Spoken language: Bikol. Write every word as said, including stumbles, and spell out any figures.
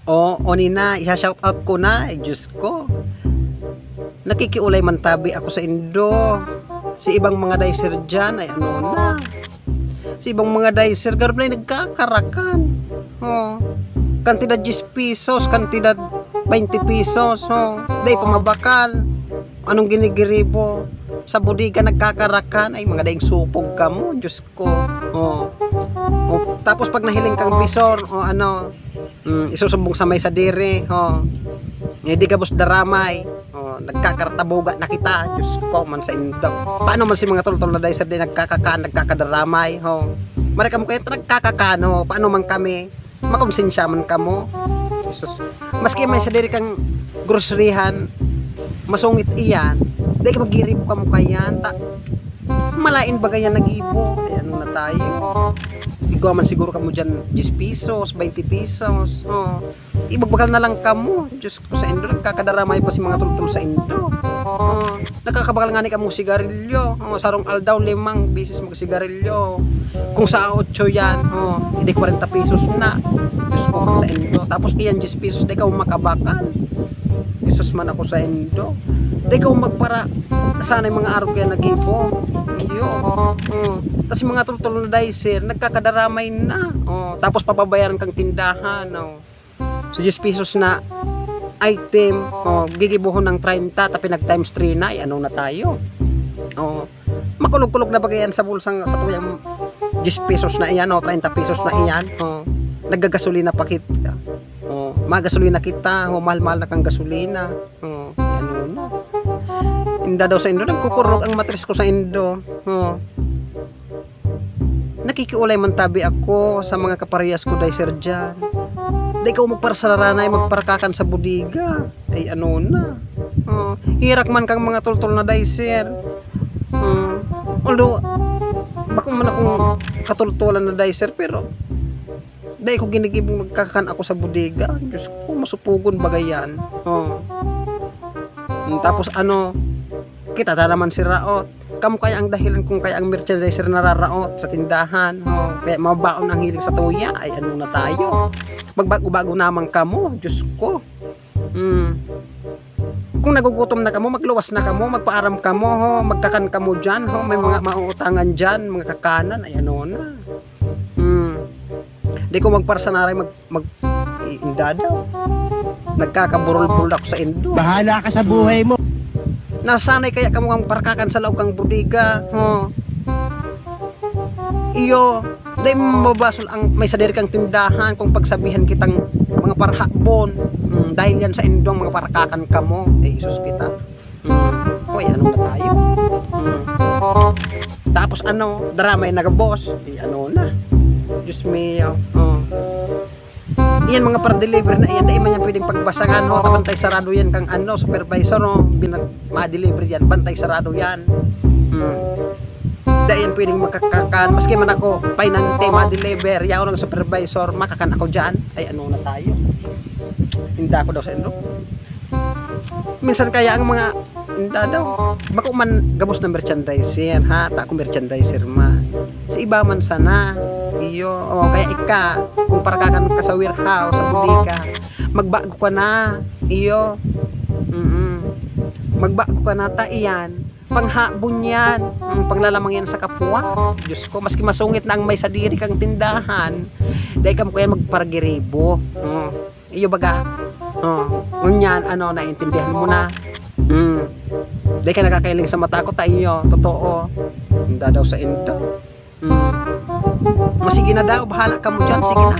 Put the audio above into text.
O, o nina, isa-shout out ko na, ay Diyos ko. Nakikiulay man tabi ako sa indo. Si ibang mga dicer dyan, ay ano na. Si ibang mga dicer, garab na yung nagkakarakan. O, kantidad diyes pesos, kantidad baynte pesos. O, dai pa mabakal. Anong ginigiribo? Sa bodega nagkakarakan, ay mga daing supog kamo, Diyos ko. O. O, tapos pag nahiling kang bisor, o ano, mm, isusumbong sa may sadiri, o. Eh, di gabos daramay. O, nagkakartabuga na kita, Diyos ko, man sa indo. Paano man si mga toltol na dicer di nagkakakan, nagkakadaramay, o. Maray kamo kaya nagkakakan, o. Paano man kami? Makonsensya man kamo. Jesus. Maski may sadiri kang groceryhan, masungit iyan. Dai ka magiribo kamo kayan. Ta, malain baga yan nagibo. Ay, ano na tayo? Igwa man siguro kamo dyan, diyes pesos, baynte pesos. O, ibagbakal na lang kamo. Diyos ko, sa indo, nagkakadaramay pa si mga toltol sa indo. O, nakakabakal nga ni kamo sigarilyo. O, sarong aldaw, limang beses magsigarilyo. Kung sa otso yan, o, hindi kwarenta pesos na. Diyos ko, sa indo. Tapos iyan, diyes pesos, dai ka makabakal. Jesus man ako sa indo. Dai ka magpara, sana yung mga arog kaya nagibo. Iyo. O, tas yung mga toltol na dicer, nagkakadaramay na. O, tapos papabayaran kang tindahan, o. Sa diyes pesos na item, o, gigibohon ng treinta, ta pinag times three na, ay ano na tayo? O, makulog-kulog na bagay yan sa bulsang, sa tuyang diyes pesos na iyan, o, treinta pesos na iyan, o, naggagasolina pa kita. O, magasolina kita, o, mahal-mahal na kang gasolina. O, ano na. Inda daw sa indo, nagkukurog ang matris ko sa indo. O. Nakikiulay man tabi ako sa mga kaparehas ko, dicer dyan. Dai ka magparasararanay, magparakakan sa bodega. Ay, ano na. O, hirak man kang mga toltol na dicer. O, although, bako man akong katultulan na dicer, pero dai ko ginigibong nagkakan ako sa bodega. Diyos ko, masupugon baga yan. O. Tapos ano, kita ta naman si raot. Kamo kaya ang dahilan kung kaya ang merchandiser nararaot sa tindahan, o, kaya mabaon ang hilig sa tuya, ay ano na tayo? Magbago-bago naman kamo, Diyos ko. Hmm. Kung nagugutom na kamo, magluwas na kamo, magpaaram kamo, ho, magkakan kamo dyan, ho, may mga mauutangan dyan, mga kakanan, ay ano na. Hmm. Di ko magparasanaray, mag, mag, i-, inda daw. Nagkakaburol-burol ako sa indo. Bahala ka sa buhay mo. Nasanay kaya kamo ang parkakan sa laog kang bodega, ho? Iyo, dai mo mabasol ang may sadiri kang tindahan kung pagsabihan kitang mga parhabon. Hmm, dahil yan sa indong mga parkakan kamo. Ay, Jesus kita. Hmm, uy, ano na tayo? Hmm. Tapos ano, daramay na gabos. Ay, ano na? Diyos mio. Oh. Iyan mga para-deliver na iyan, dai man yan pwedeng pagbasangan, no? Tabantay sarado yan kang ano, supervisor, no? Binag-, ma-deliver yan, bantay sarado yan. Hmm. Dai yan pwedeng makakakan. Maski man ako, painante, ma-deliver, yaon ang supervisor, makakan ako dyan. Ay, ano na tayo? Hindi ako daw sa indo. Minsan kaya ang mga, inda daw, bako man gabos na merchandiser, ha? Ta ako merchandiser man. Sa iba man sana. Iyo, o, kaya ika, kung parkakan ka sa warehouse, sa bodega, magbago ka na. Iyo. Mm. Magbago ka na, ta iyan. Panghabon yan. Mm, panglalamang yan sa kapwa. Diyos ko, maski masungit na ang may sadiri kang tindahan, dai ka mo kaya magparagiribo. Mm. Iyo baga. Oh, ngunyan, ano, naintindihan mo na. Hmm. Di ka nakakailing sa mata ko, ta iyo. Totoo. Inda daw sa indo. Hmm. O, sige na daw, bahala ka mo dyan, sige na.